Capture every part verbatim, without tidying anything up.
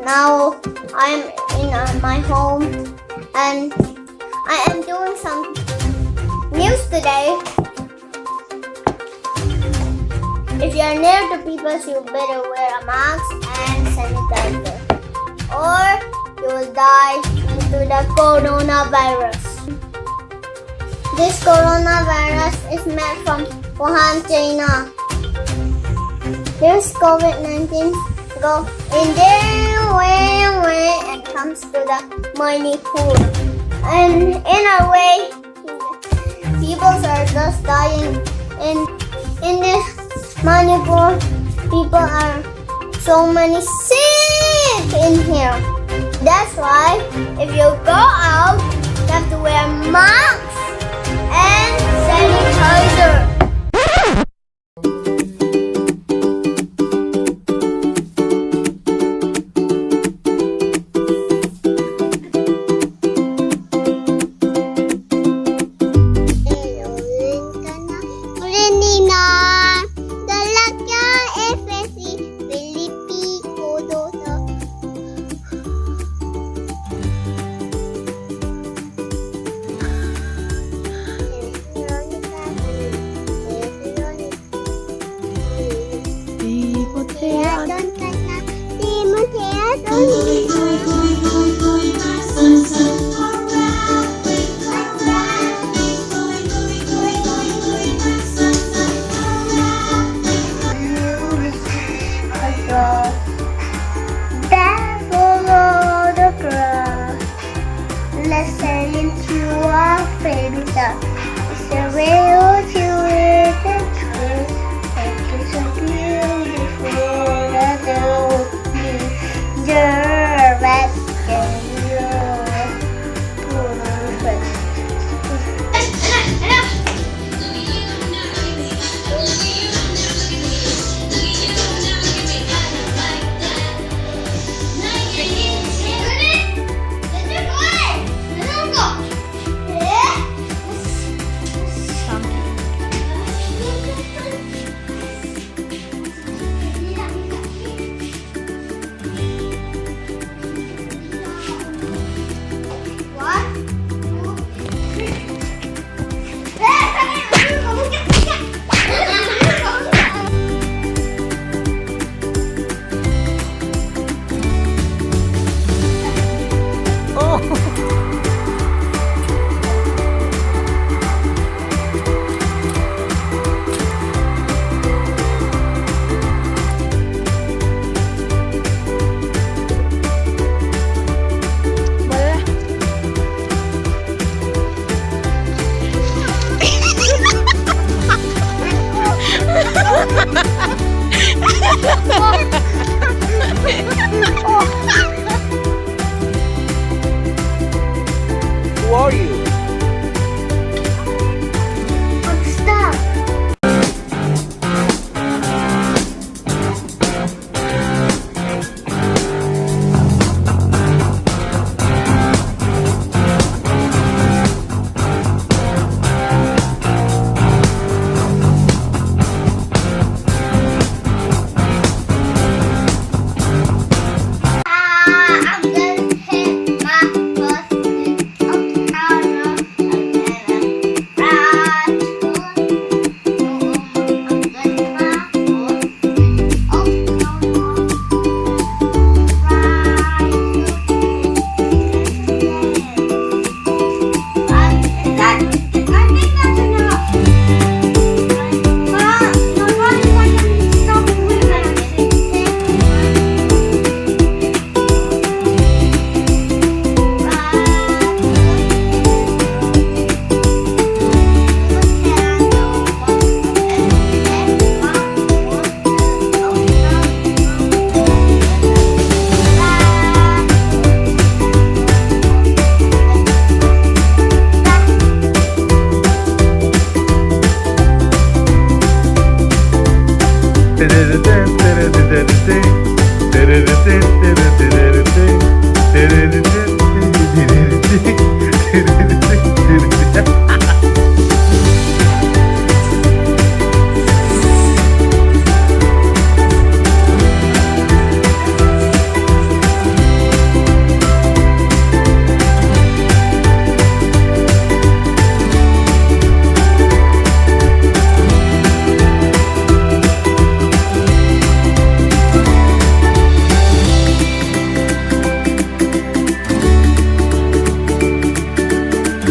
Now I'm in uh, my home and I am doing some news today. If you are near to people, you better wear a mask and sanitizer, or you will die due to the coronavirus. This coronavirus is made from Wuhan, China. This COVID nineteen go in there way, way and comes to the Manipur. And in a way, people are just dying. In in this Manipur, people are so many sick in here. That's why if you go out, you have to wear masks and sanitizer.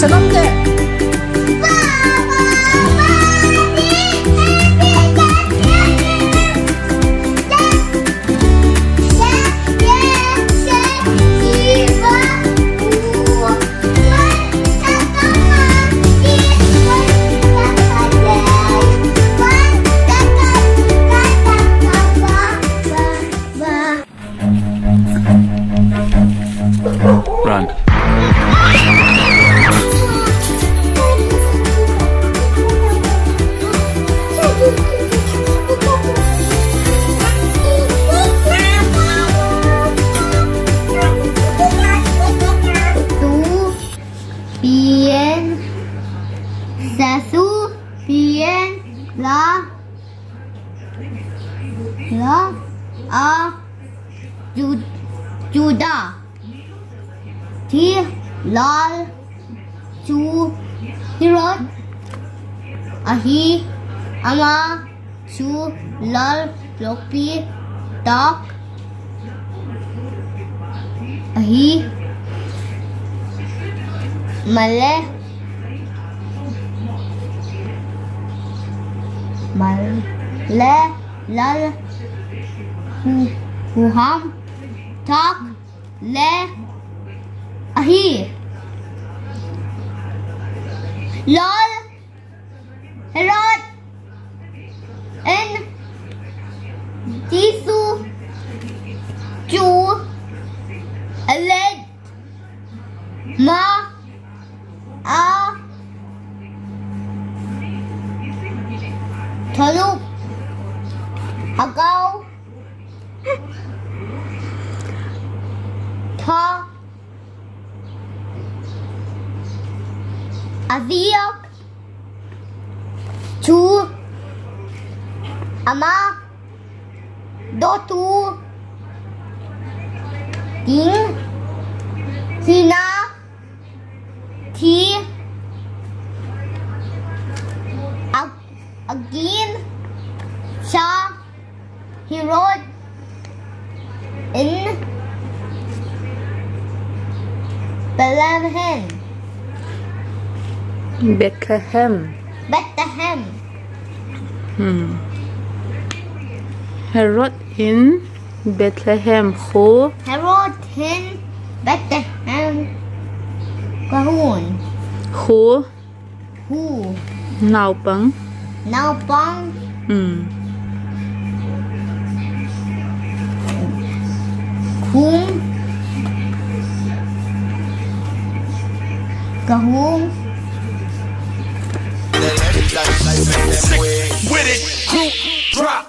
Salam de. Run. Tu pien, sasu pien, la, la, a, Ju-, Juda. Thi lal chu Herod ahi, ama chu lal lokpi tak ahi. Male, male lal hu-, huham tak le ahi. Lal Herod in Jesu chu a let ma a tholuk a kau tha a ziak chu ama dawtu ding hi a, thi a, a gin sa Herod in Bethlehem. Bethlehem. Bethlehem. Hmm. Herod in Bethlehem khu. Herod in Bethlehem khu. Khu. Khu. Naupang. Naupang. Hmm. Khum. Kahum. Sick with it, group drop.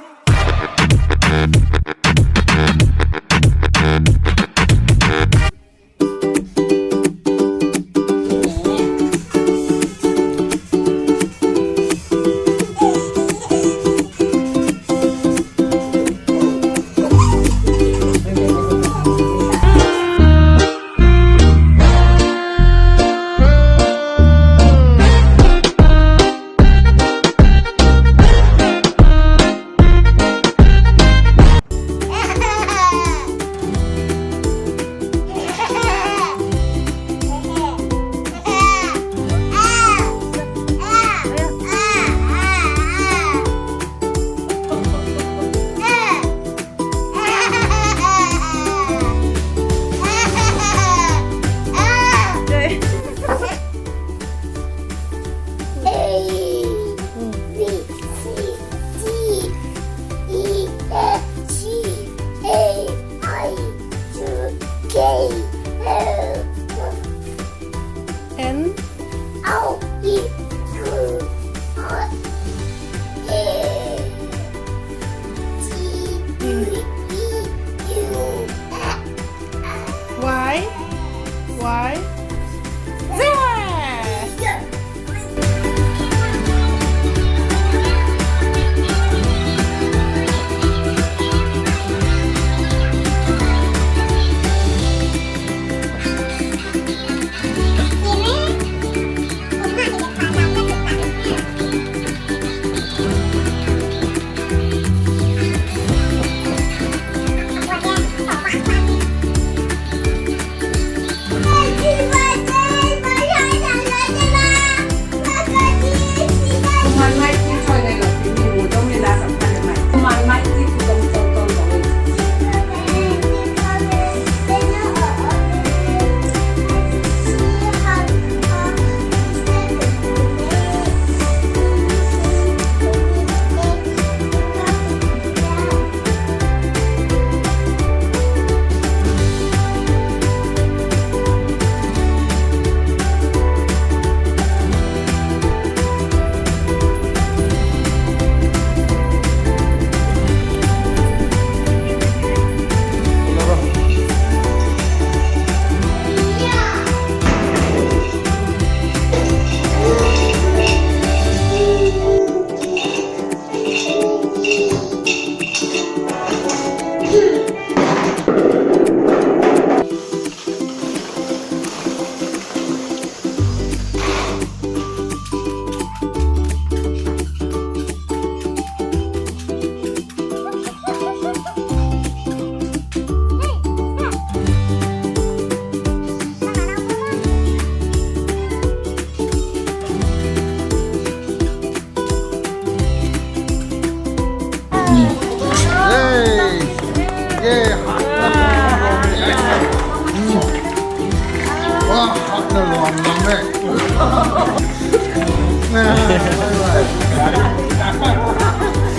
Ah, hak na luang lam eh.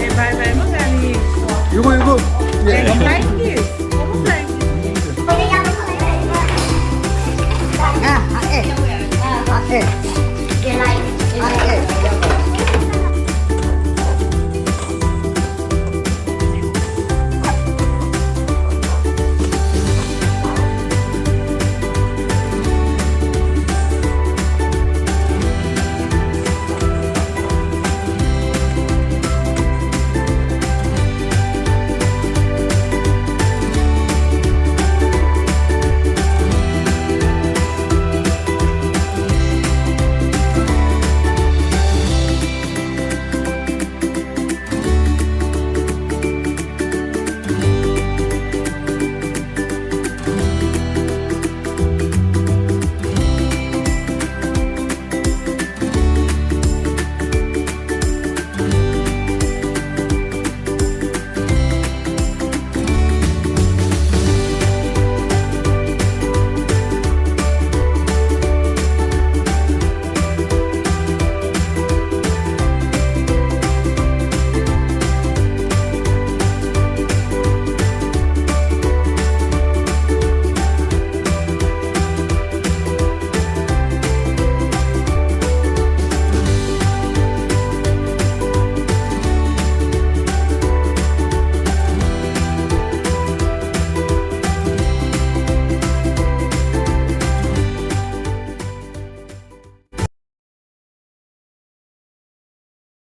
Eh, bye bye, Magali. You go, you go. Yeah. Bye.